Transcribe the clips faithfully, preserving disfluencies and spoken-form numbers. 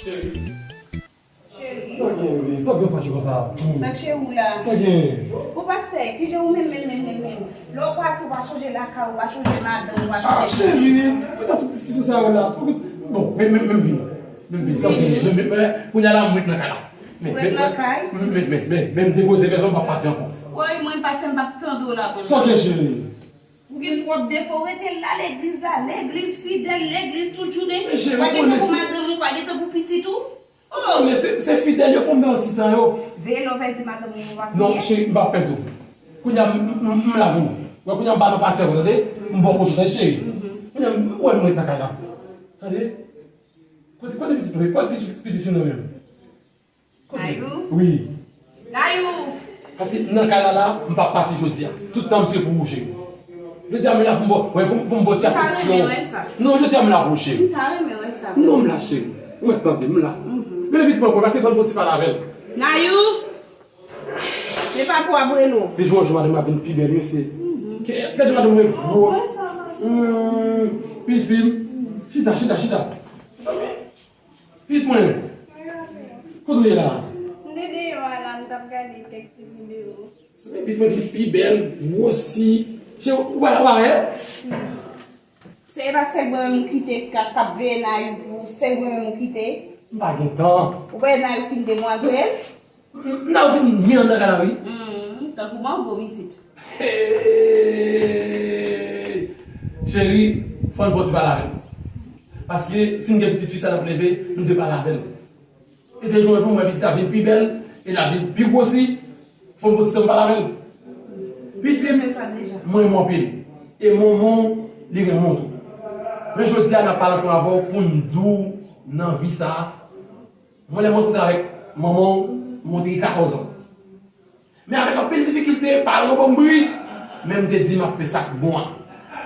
Cheri. Cheri. Sa w gen, wi? Sa w gen fache konsa? Sa k cheri w la? Sa w gen? Bon, pastè, kijan ou menm, menm, menm, menm, menm? Lè w pati, ou pa chonje lakay, ou pa chonje madanm, ou pa chonje pitit. Ah, cheri, pou sa tout diskisyon sa yo la? Bon, men, men, men vini. Men vini, sa w gen? Men, men, men, kounye a la, m ret nan kay la. Men, men, men, men, men, men, men, m depoze pèsonn, m p ap pati ankò. Woy, mwen pase m p ap tande w la, bon. Sa w gen, cheri? Ou gen twòp defo, rete la, legliz la, legliz fidèl, legliz tout jounen. Men cheri, ou konnen se. Pa gen tan pou madanm ou, pa gen tan pou pitit ou. Ou konnen se, se fidèl yo fè m pèdi ti tan yo. Veye lè w pèdi madanm ou, ou pa priye. Non, cheri, m p ap pèdi w. Kounye a, m, m, m, m la pou ou. Wè, kounye a, m pa nan pati ankò, tande? M bò kote w, tande, cheri? Kounye a, m wè m ret nan kay la. Tande? Kote, kote pitit mwen? Kote pitit, pitit fi nan menm? Nayou? Wi. Nayou! Paske nan kay la la, m p ap pati jodi a. Tout tan m se pou ou, cheri. Jodi a m la pou m ba, wè, pou, pou m ba w ti afeksyon. M ta renmen wè sa. Non, jodi a m la pou ou, cheri. M ta renmen wè sa. Non, m la, cheri. Mwen tande, m la. Men pitit mwen, paske fò n fè yon ti pale avè l. Nayou! Men pa pou ap rele w. Te jwenn yon jou madanm la vin pi bèl, mesye. Kè, kè madanm mwen gwo. Hmm, pi fin. Chita, chita, chita. Pitit mwen, kote w ye la? M te deyò a la, m t ap gade kèk ti videyo. Pitit mwen vin pi bèl, gwosi. Se ou pa, ou pa wè? Se pa sèl mwen menm ou kite k ap, k ap veye Nayou pou sèl mwen menm ou kite? M pa gen tan. Ou pa wè Nayou fin demwazèl? M, m, Nayou fin mi anndan kay la, wi. Hmm, tankou mango pitit. Hey! Cheri, fò n fè yon ti pale avè l. Paske si n gen pitit fi sa n ap leve, nou dwe pale avè l. E te jwenn jou, m wè pitit la vin pi bèl, e l ap vin pi gwosi, fò n pran ti tan pale avè l. Pitit, mwen renmen w anpil. E manman w, li renmen w tou. Men jodi a, n ap pale ansanm avè w pou n di w nan vi sa a. Mwen, lè mwen kontre avèk manman w, mwen te gen katòz an. Men avèk anpil difikilte, paran yo ban m bri. Men m te di, m ap fè sa k bon an.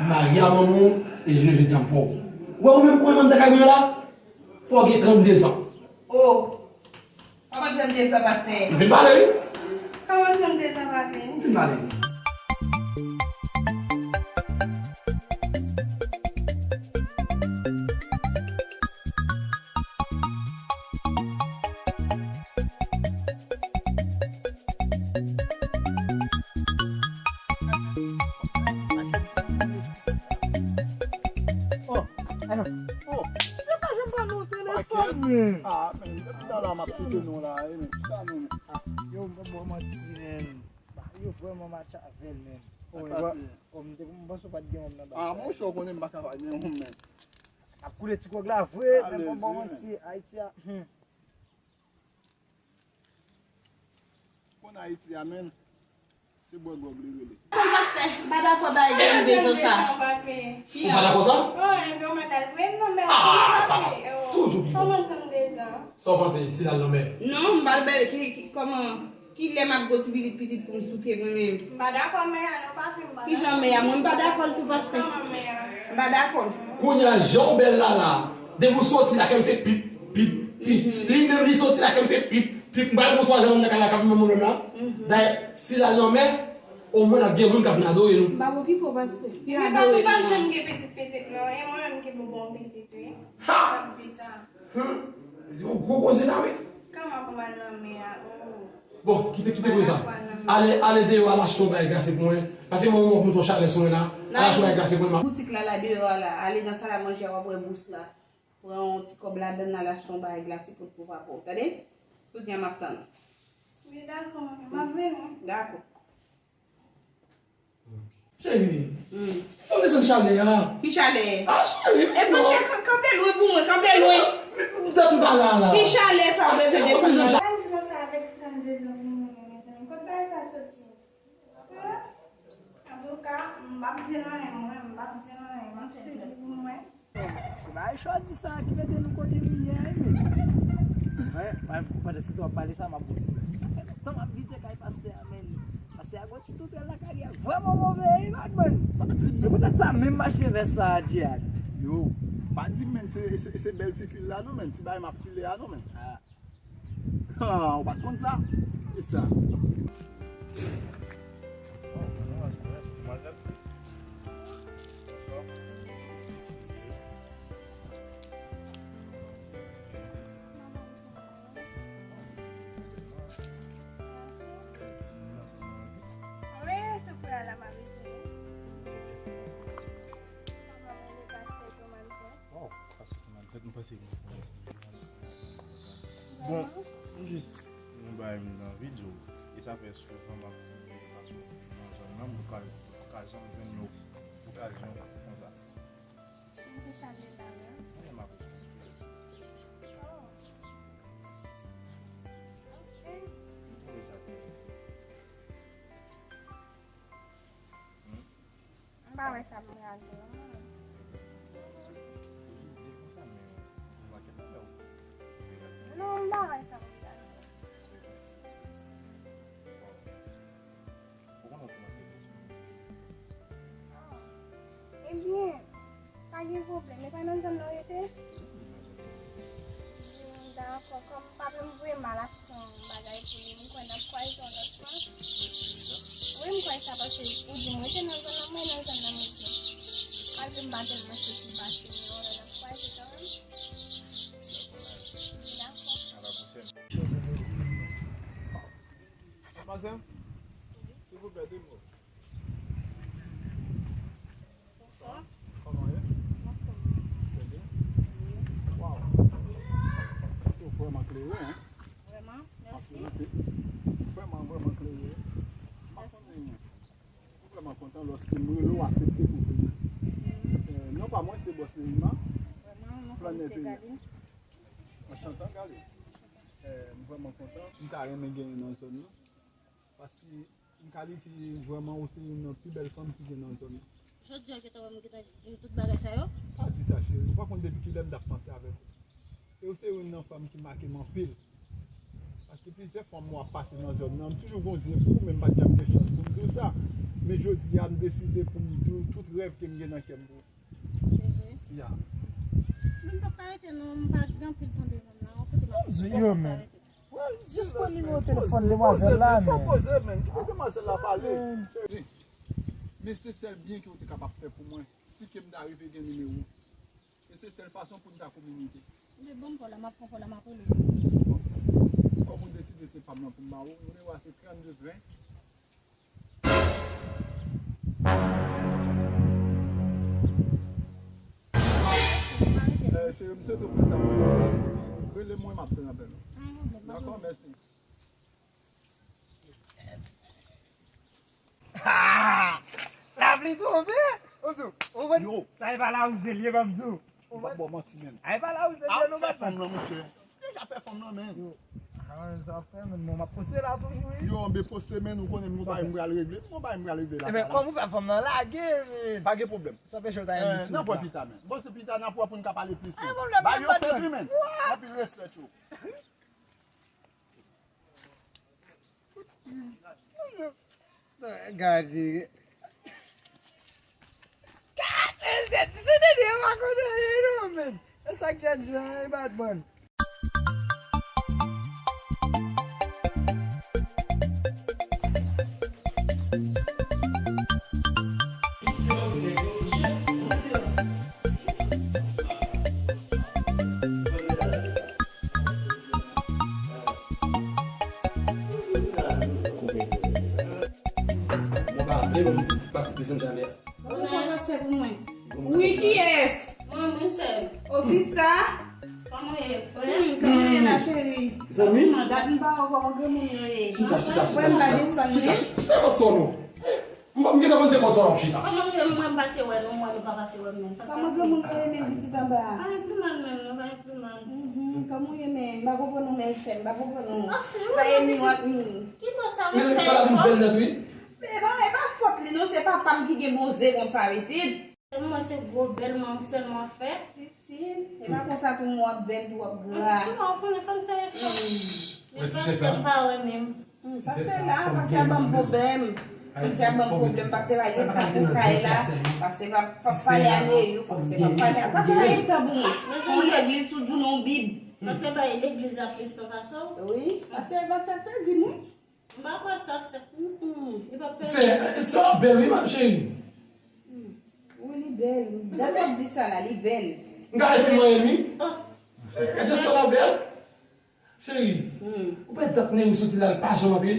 M marye a manman w, e jounen jodi a m fè w. Ou wè ou menm pou mwen anndan kay mwen la, fò w gen trannde zan. O! Kòman trannde zan, pastè? M fin pale, wi. Kòman trannde zan, papi? M fin pale, wi. Oh, oh, se pa janm ba nou telefòn, men. Ah, men, depi talè m ap koute nou la, wi, men, chita nou, men. Ah, yo, m pa ba w manti, men. Yo vrèman match avè l, men. Sa k pase? Oh, m te, m panse w pa t gen wonm nan bak sa. Ah, monchè, w konnen m pa ka pa gen wonm, men. Ap koule ti gwòg la vre, men m pa ba w manti, Ayiti a, hmm. Konn Ayiti a, men, se bwè gwòg li rele. Bon, pastè, m pa dakò bay trannde zan sa. Ou pa dakò sa? Ah, sa va. Toujou pi bon. Sa w panse, si l al lanmè? Non, m pa l bay, ki, ki, kòman, kilè m ap gwo ti pitit pitit pou m souke mwen menm? M pa dakò, mè a, non, pa fè m pa dakò. Kijan mè a? Mwen m pa dakò l tou, pastè. Kòman mè a? M pa dakò l. Kounye a, jan w bèl la la, depi w soti la, kè m se pip, pip, pip. Li menm li soti la, kè m se pip, pip. M pral pran twazyèm moun nan kay la k ap vin ban m pwoblèm la. Dayè, si l al lanmè, omwen n ap gen moun k ap vin adore nou. M pa okipe w, pastè. Epi papa w pa t janm gen pitit pitit, non. E mwen menm ki pou bon pitit, wi. Ha! M ap di sa. Hmm. Li di yon gwo koze la, wi. Kòman pou m al nan mè a? Oh. Bon, kite, kite koze sa. Ale, ale deyò, al achte yon bagay glase pou mwen. Paske mwen, mwen, mwen, mwen, chalè sou mwen la. Al achte yon bagay glase pou mwen. Boutik la, la deyò a la. Ale nan sal a manje a, w ap wè bous la. Pran yon ti kòb ladann, al achte yon bagay glase pou, pou papa w. Tande? Tout jan m ap tann ou. Wi, dakò, manmi. M ap vini. Dakò. Cheri, fò m desann chalè a. Ki chalè? Ah, cheri, non. E pase, kanpe lwen pou mwen, kanpe lwen. Men, men, dat m pa la, la. Ki chalè sa ou bezwen desann nan? Pa di konsa avèk trannde zan pou moun yo, mezanmi. Kot bagay sa soti? Antouka, m p ap di l anyen, mwen, m p ap di l anyen, m ap fè dwèt pou mwen. Se bagay chòdi sa ki mete nou kote nou ye a, wi, men. Mwen, mwen, pandan se tan w ap pale sa, m ap bon ti bagay. Sa fè lontan m ap vize kay pastè a, men. Pastè a gon ti toutèl lakay li a vrèman move, wi, bad man. Pa di m. E poutèt sa menm m achte vès sa a, Djihad. Yo, pa di m, men, se, se, se bèl ti fil la, non, men. Ti bagay m ap file a, non, men. Ah. Ah, ou pa t konn sa? Kisa? Bon, m jis yon bagay m te anvi di w, e sa fè souvan m ap fè nan zòn nan, m ka, m ka janm jwenn yon okazyon konsa. Mwen te salye la, wi. Mwen, m ap Oh. Ok. M twouve sa te Hmm? M pa wè sa pou m gade, non. Di konsa, men, ou pa ken bagay ou. Non, m pa wè sa pou m gade. Bon. Ou konnen w te manke respè. Ah. Ebyen, pa gen pwoblèm. E pa nan zòn nan w rete? Hmm, dakò. Kòm m pa vle m voye m al achte yon bagay pou li, m kwè n ap kwaze yon lòt fwa. Wi, m kwè sa paske ou di m rete nan zòn nan, mwen nan zòn nan m rete. Malgre m pa tèlman soti pase, men wè n ap kwaze kanmenm. Dakò. Madmwazèl, silvouplè, de mo. Bonswa. Kòman w ye? Mwen fèmen. Trè byen. Wi. Waw. Sa tou vrèman klere, en. Vrèman, mèsi. Vrèman, vrèman klere. M pa konn anyen. Mwen vrèman kontan lòske m rele w aksepte pou vini. Eh, non pa mwen, se bòs Leyima. Vrèman, mwen flannè peyi. Anchante, Galine. Eh, m vrèman kontan. M ta renmen genyen nan zòn nan. Paske m kalifye vrèman ou se youn nan pi bèl fanm ki gen nan zòn nan. Jodi a gentan wè m gentan di w tout bagay sa yo? Pa di sa, cheri. Ou pa konn depi kilè m t ap panse avèk ou. E ou se youn nan fanm ki make m anpil. Paske plizyè fwa m wè w ap pase nan zòn nan, m toujou gon zye pou ou, men m pa t janm gen chans pou m di w sa. Men jodi a, m deside pou m di w tout rèv ke m gen nan kè m pou ou. Se vre? Ya. Men m p ap ka rete non, m pa gen anpil tan devan m la. Yon kote m ap Di yo, man. Jis pran nimewo telefòn demwazèl la, men. Fò poze, men. Kite demwazèl la pale. Men se sèl byen ke w te kapab fè pou mwen, si ke m ta rive gen nimewo w. E se sèl fason pou n ta kominike. Li bon, m pran la, m ap pran, pran la, m ap rele. Bon. Kòm ou deside se pa m nan pou m ba ou, nimewo a se trannde ven. Eh, cheri, m swete w pran sa pou ou. Rele mwen, m ap pran apèl ou. Dakò, mèsi. Lapli tonbe! Ou di, ou konn, sa e pa lawouze l ye, ban m di w. Ou pa ba w manti, menn. Ay, pa la, ou se byen nou fè fanm nan, monchè. Deja fè fanm nan, menn. Yo. Ah, sa fè, menn, bon, m ap poste la toujou, wi. Yo, m be poste, menn, ou konnen m gon bagay m pral regle. M gon bagay m pral regle la. Ebyen, kòm ou fè fanm nan, lage, menn. Pa gen pwoblèm. Sa fè chou ta. Eh, nan pwen pita, menn. Bon, se pita, n ap wè pou n ka pale plis, menn. Ba yo sèvi, menn. Anpil respè, chou. Gade. Gade, se, se dede yo pa konn anyen non, men. E sa k Jadji an, e Batman. Mwen pa vle, mwen pase desann chalè a. Ou pa pase pou mwen. Wi, kiyès? Mwen, mwen sèl. O, sista? Kòman w ye, frè? Hmm, kòman w ye la, cheri? Zanmi? Mwen, dat m pa wè w, kòman granmoun yo ye? Chita, chita, chita, chita. Mwen, m pa desann, wi. Chita, chita, chita, chita, chita. M pa, m gentan konn se kòd sa w ap chita. Kòman w ye? Mwen, m pase wè nou, mwen, nou pa pase wè m menm. Sa pase? Kòman granmoun yo ye menm pitit anba a? Pa gen pi mal menm, non, pa gen pi mal. Mhm, kòman w ye menm? M pa konprann ou menm, sè m, m pa konpran nou. Pa ye mi w ap mi. Ki bò sa w fè? Men sa la vin bèl nèt, wi. Men e pa, e pa fòt li, non, se papa m ki gen bon ze konsa, pitit. Mwen se gwo bèl mwen sèlman fè. Pitit, e pa konsa tou mwen w ap bèl, tou w ap gra. Kouman w konnen fò n fè efò? Men pastè m pa wè menm. Hmm, pastè la, pastè a ban m pwoblèm. Pastè a ban m pwoblèm, pastè pa gen tan pou kay la. Pastè pa, pa pale a Neyou, pastè pa pale a, pastè pa gen tan pou mwen. Se yon legliz tout jounen yon bib. Pastè bay legliz la plis tan pase w. Wi, pastè, pastè pèdi mwen. M pa kwè sa, sè. Mm-mm. Li pa pèdi. Sè, sè w ap bèl wi, ma cheri. Mm. Wi, li bèl. Jan w ap di sa la, li bèl. M ka di mwen wi. Oh. Gade sè w ap bèl. Cheri, hmm, ou pa dat Neyou soti la, l pa janm antre.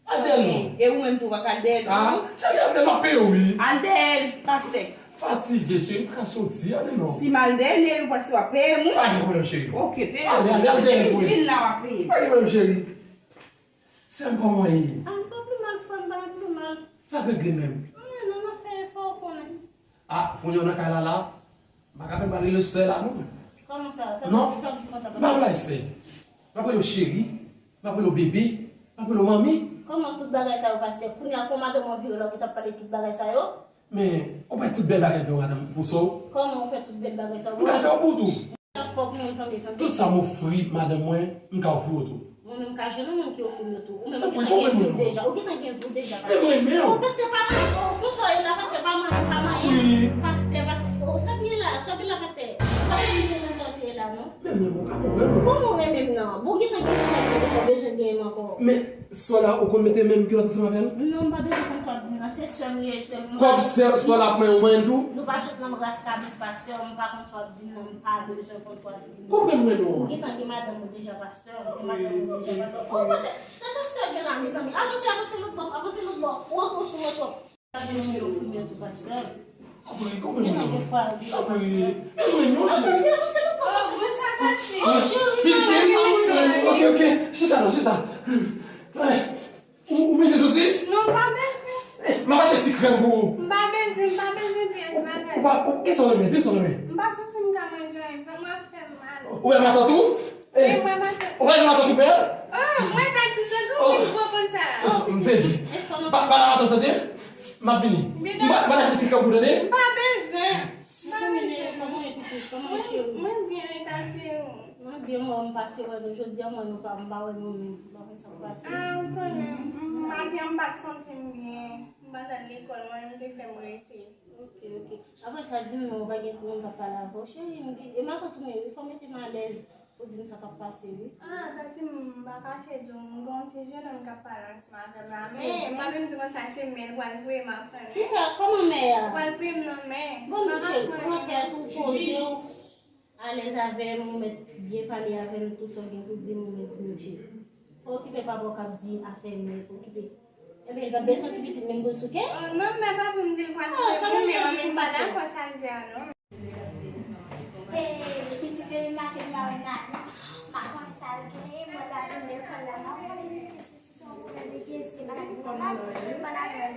Al dèyè l non. E ou menm tou, w pa ka al dèyè l tou? Ah, cheri, al dèyè l, m ap peye w wi. Al dèyè l, pastè. Fatige, cheri, m pa ka soti, ale non. Si m al dèyè nèg yo, w pral si w ap peye mwen. Pa gen pwoblèm, cheri. Ok, peye. Ale, ale, ale dèyè pou li. Vin la, w ap peye. Pa gen pwoblèm, cheri. Sè m, kòman w ye? A, m pa pi mal, frè m, m pa pi mal. Sa k regle menm? Anyen non, m ap fè efò, w konnen. A, kounye a w nan kay la, la. M pa ka fè m pa rele sè la, non. Kòman sa? Sa, non. Sa w di konsa? M pa rele sè. M ap rele w cheri. M ap rele w bebe. M ap rele w manmi. Kòman tout bagay sa yo, pastè? Kounye a, kon madanm ou vire la, ou gentan ap pale tout bagay sa yo? Men, ou pa tout bèl bagay m fè w, madanm, pou sa w. Kòman ou fè tout bèl bagay sa yo? M ka fè w pou tou. Sa fòk nou tande, tande. Tout sa m ofri madanm mwen, m ka ofri w tou. Mwen menm m ka jwenn yon moun ki ofri m yo tou. Ou menm ou gentan gen vi w deja. Ou gentan gen vi w deja, pastè. Men mwen menm. O, pastè pa manyen. O, konsa w ye la, pastè pa manyen, pa manyen. Wi. Pastè, pastè. O, sa k ye la? Sa k ye la, pastè? Ou pa vin di mwen sa w te ye la, non. Men mwen, mwen ka konprann ou. Kòman w renmen m nan? Bon, gentan gen sè m, ou pa bezwen genyen m ankò. Men, sè w la, ou konn mete menm kilòt ansanm avè l? Non, m pa bezwen konn sa w ap di m nan. Se sè m li ye, sè m. Kòb sè, sè w la ap manyen ou manyen l tou? Nou pa sot nan ras kabrit, pastè, m pa konn sa w ap di m nan, m pa bezwen konn sa w ap di m nan. Konprann mwen non. Ou gentan gen madanm ou deja, pastè, ou gen madanm ou deja, pastè. O, pastè, sa pastè gen la, mezanmi? Avanse, avanse lòt bò, avanse lòt bò. Ou ankò sou mwen twòp. Sa Jezi ofri m yo tou, pastè. Apre, konprann mwen non. Apre, men mwen non, cheri. Pastè, avanse lòt bò, pastè. O, bon, sa pati. O, cheri, pitit, ok, ok, chita non, chita. Ou, ou bezwen sosis? Non, m pa bezwen. Eh, m ap achte ti krèm pou ou. M pa bezwen, m pa bezwen pyès bagay. Ou pa, ou, kisa w renmen? Di m sa w renmen. M pa santi m ka manje anyen, vant mwen ap fè m mal. Ou wè matant ou? Eh, ou wè matant ou bèl? Oh, mwen ta di sou nou, ou gwo konsa. Oh, m sezi. Pa, pa la matant tande. M ap vini. M pa, m pa achte ti krèm pou tande. M pa bezwen. M pa bezwen. Kòman w ye, pitit? Kòman w ye, cheri? Mwen byen, e tati ou? Mwen byen, mwen, m pase wè nou. Jodi a, mwen, nou pa, m pa wè nou menm. M pa konn sa k pase. Ah, ou konnen, m, maten an, m pa t santi m byen. M pa t al lekòl, mwen, m te fè m rete. Ok, ok. Apre sa, di m non, ou pa gen moun k ap pale avè w, cheri. M gen, e matant ou menm, wi, fò mete m alèz pou di m sa k ap pase, wi. Ah, tati, m pa kache di w, m gen yon ti jenòm k ap pale ansanm avè m la, men m pa menm di konsa se mè l pral voye m aprann. Kisa? Kòman mè a? Pral voye m nan mè. Bon, m ap cheri, pran tèt ou, poze w. Alèz avè m, ou mèt byen pale avè m, tout sa w gen pou di m, ou mèt di m, cheri. Pa okipe papa w k ap di afè m yo, pa okipe. Ebyen, li pa bezwen ti pitit menm pou l souke? Oh, non, men pa pou m di l pral voye pou mwen, men m pa dakò sa l di a, non. E, pitit bebe maten m pa wè Nani, m pa konnen sa l genyen, mwen pa vin lekòl la, m pa konnen si, si, si, si se yon pwoblèm de gezi, se maladi fè mal, m pa dakò.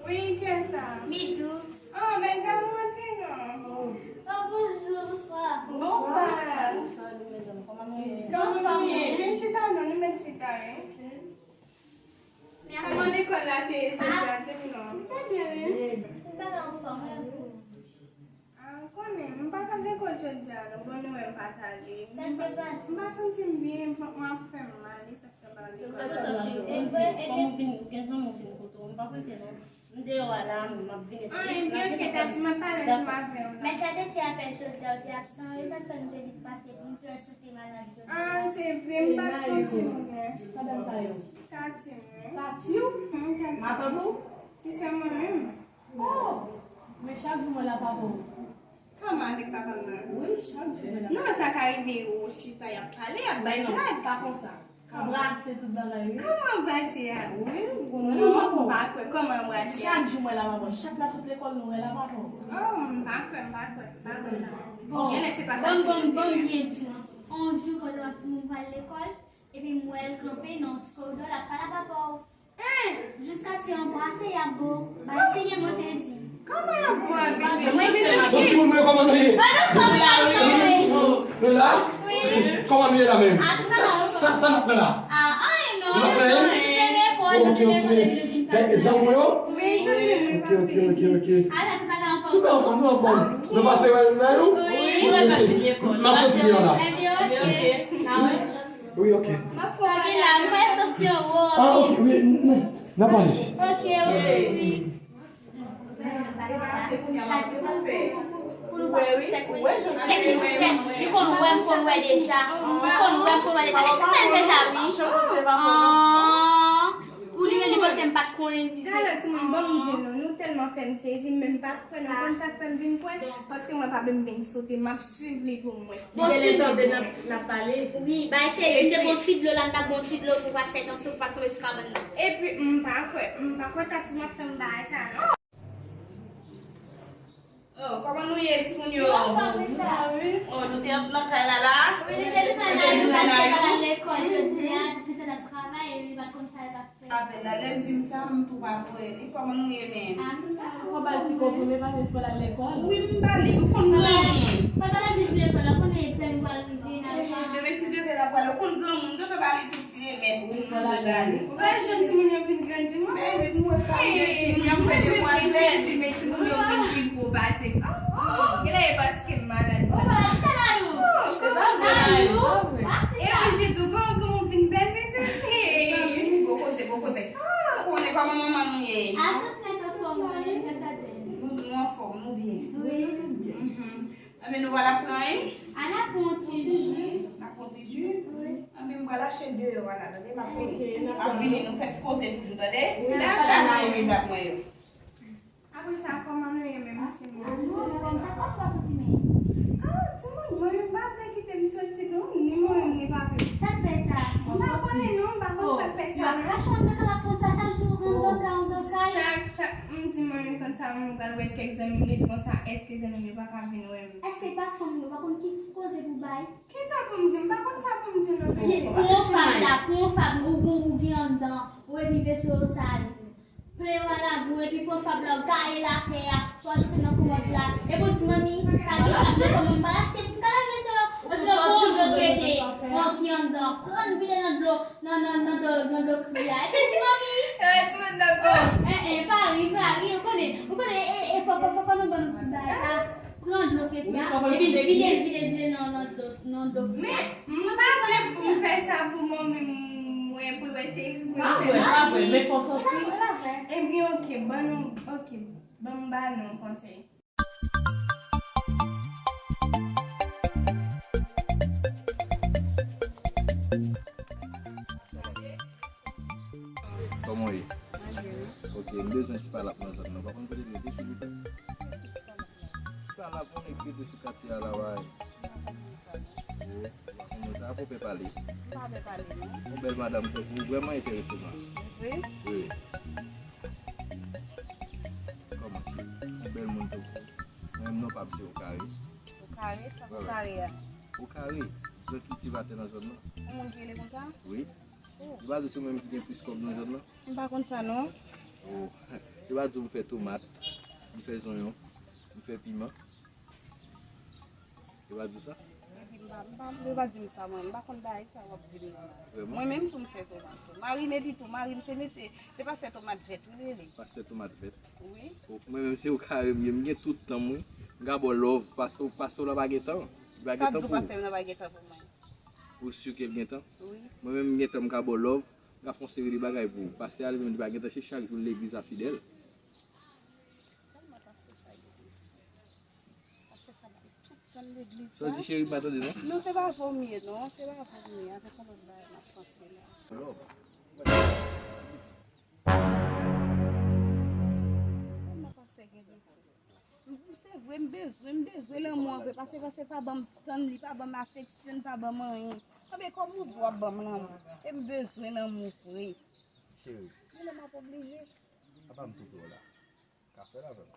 Wi, kiyès sa? Midou. Oh, men sa m rantre non. Oh, bonjou, bonswa. Bonswa. Bonswa, medam. Kòman nou ye? Kòman nou ye? Vin chita non, nou mèt chita, wi. Mèsi. Kòman lekòl la te ye jodi a? Di m non. Li te byen, wi. Li pa la anfòm, wi. Ah, ou konnen, m pa t al lekòl jodi a, non. Bon, nou wè m pa t ale. Sa k te pase? M pa santi m byen, vant mwen ap fè m mal, e sa k fè m pa al lekòl. Kòman w vin, ou gen zanmi w vin kote w? M p ap rete non. M deyò a la, m ap vin epi. Ah, ebyen, ok, tati, m ap pale ansanm avè w la. Mèt la te fè apèl jodi a, ou te absan, e sa k fè nou te vin pase pou nou te wè si w te malad jodi a. Ah, se vre, m pa t santi m byen. Sa dam sa yo? Tati m, wi. Tati w? Matant ou? Ti sè mwen menm. Oh! Men chak jou mwen la papa w. Kòman avèk papa m nan? Wi, chak jou mwen la. Non, sa ka rive yo chita, y ap pale, y ap bay blag. Pa konsa. Anbrase tout bagay, wi. Kòman anbrase a? Wi, ou konnen non, m pa kwè. Kòman anbrase a? Chak jou mwen la papa w. Chak n ap sot lekòl, nou wè la papa w. Oh, m pa kwè, m pa kwè, m pa kwè sa. Bon, bon, bon, byen di w. On jou, pandan nou pral lekòl, epi m wè l kanpe nan ti koridò, l ap pale a papa w. Jiskaske anbrase y ap bo. Bay Senyè mwen sezi. Kòman y ap bo avèk li? Mwen sezi. Bon, timoun mwen, kòman nou ye? Ban nou fòm la, nou la? Wi. Kòman nou ye la menm? Sa, sa, sa n ap pran la? Ah, anyen non. Nou pa pran anyen? Ok, ok. Zanmi mwen yo? Wi, zanmi mwen. Ok, ok, ok, ok. Ala, nou pa anfòm. Nou pa anfòm, nou anfòm. Nou pase wè nou la yo? Wi. Ok, ok. M ap soti deyò la. Ok, ok. Wi, ok. Sa gen la, nou pa fè atansyon, wo. Ah, ok, wi, n-, n-, n ap pale. Ok, wi, wi. Li konn wè m, konn wè deja. Li konn wè m, konn wè deja. E sa fè l fè sa, wi. Ah, pou li menm, li panse m pa t konnen. Gade timoun, ban m di nou, nou tèlman fè m sezi, m menm pa t kwè, nou konn sa k fè m vin kwè, paske mwen pa menm vin sote, m ap swiv li pou m wè. Bon, si tande n ap, n ap pale. Wi, bay sezi, si te gon ti dlo la, m t ap gon ti dlo pou pa t fè tansyon, pou pa t tonbe sou kabann nan. Epi, m pa kwè, m pa kwè Tati m ap fè m bagay sa non. Oh, kòman nou ye, timoun yo? Oh, nou te nan kay la la? Wi, nou te nan kay la, nou pase pa al lekòl jodi a, pwofesè t ap travay, epi li pa t konn sa l t ap fè. Avè l la, lè l di m sa, m tou pa kwè. E kòman nou ye menm? A, nou la. Fò ba l ti konprime, pa vle fè l al lekòl. Wi, m ba li, m konn granmoun. Fò ba l di jou lekòl la, konnen egzèmen pral rive, n al pa. Bebe ti bebe la pral, ou konn granmoun, gentan ba li tout ti remèd, wi, m ba li. Ou pa jwenn timoun yo vin grandi, mwen. Men wi, m wè sa, m gen timoun y ap fè demwazèl. Mwen sezi, men timoun yo vin pi gwo pase m. Genlè e paske m malad. Ou malad, se la yo. E ou Jitou, pa ou granmoun vin bèl, pitit. Gwo koze, gwo koze. Ou konnen kòman manman nou ye? A tout nèt anfòm, wi, grasa Dye. Nou, nou anfòm, nou byen. Wi. Mhm. Enben, nou pral ap pran, wi. A n ap pran yon ti ji. N ap pran yon ti ji? Wi. Enben, m pral achte deyò a la, tande, m ap vini. Ok, n ap vini, nou fè ti koze toujou, tande? Wi, n ap pale. Dakò, medam mwen yo. Apre sa, kòman nou ye menm, timoun? Nou anfòm, sa k pase w soti menm? A, timoun, mwen menm pa vle kite m soti non, ni mwen menm, ni papi. Sa k fè sa? M pa konnen non, m pa konn sa k fè sa non. Yo ap kache anndan kay la konsa, chak jou anndan kay, anndan kay. Chak, chak, m di mwen menm konsa, m pral wè kèk zanmi m, li di konsa, èske zanmi m yo pa ka vin wè m? Èske pa fanmi yo pa konn ki, ki koze pou bay? Kisa pou m di? M pa konn sa pou m di non. Pran fab la, pran fab, ou, ou, ou gen anndan, ou epi veso yo sale. Plen yo a labou, epi pran fab la, w gaye lakay a, swa jete nan komòd la. Epi w di, manmi, pa gen fab nan komòd, m pa achte, m ka lave veso yo. Paske gon dlo k rete, gon ki anndan, pran vide nan dlo, nan, nan, nan dlo, nan dlo kri a. Epi di, manmi. Eh, timoun nan fò. Eh, eh, pa ri, pa ri, ou konnen, ou konnen, eh, eh, fò, fò, fò, fò nou ban nou ti bagay sa. Pran dlo k rete a, epi vide l, vide l, vide l nan, nan dlo, nan dlo kri a. Men, m pa vle pou m fè sa pou manmi m, mwen, pou l wè se eksprè m fè. Pa vre, pa vre, men fò soti. Ebyen, ok, ban nou, ok, ban m ba nou yon konsèy. Kòman w ye? Mwen byen, wi. Ok, m bezwen ti palap nan zòn nan. Pa konn kote l ye, silvouplè? Ti palap, yon nèg rete sou katye a la, wi. Ou pa konn moun sa, fò w pè pale. M pa pè pale, non. Yon bèl madanm tankou ou vrèman enterese mwen. Vre? Wi. Kòman, cheri? Yon bèl moun tankou ou. Mwen menm non pa m se Okare. Okare? Sa k Okare a? Okare, zòn ki kiltivatè nan zòn nan. Yon moun ki rele konsa? Wi. Oh. Li pa di se mwen menm ki gen plis kòb nan zòn nan? M pa konn sa, non. Oh. Li pa di w m fè tomat, m fè zonyon, m fè piman. Li pa di w sa? Epi m pa, m pa, li pa di m sa, mwen. M pa konn bagay sa w ap di m nan la. Vrèman? Mwen menm tou m fè tomat tou. Mari m epi tou, mari m se mesye, se pastè tomat vèt, wi, li rele. Pastè tomat vèt? Wi. Oh, mwen menm se Okare m ye, m gen tout tan m, wi. M ka ba w love, pastè, pastè w la pa gen tan. Li pa gen tan pou ou. Sa w ap di pastè m nan pa gen tan pou mwen? Ou si ke l gen tan? Wi. Mwen menm m gen tan m ka ba w love, m ka fè yon seri de bagay pou ou. Pastè a li menm li pa gen tan, se chak jou l legliz a fidèl. Tèlman pastè sa gen defo. Pastè sa bay tout tan l legliz la. Sa w di cheri, m pa tande non? Non, se pa vre m ye non, se pa vre m ye, avèk yon lòt bagay m ap panse la. Love. Tèlman pastè gen defo. M, se vre, m bezwen, m bezwen lanmou an vre, paske, paske pa ban m tann li, pa ban m afeksyon, pa ban m anyen. Anben, kòm ou di w ap ban m lanmou, e m bezwen lanmou vre. Cheri. Men lè m ap oblije. Apa m toufe w la? Ka fè l avè m.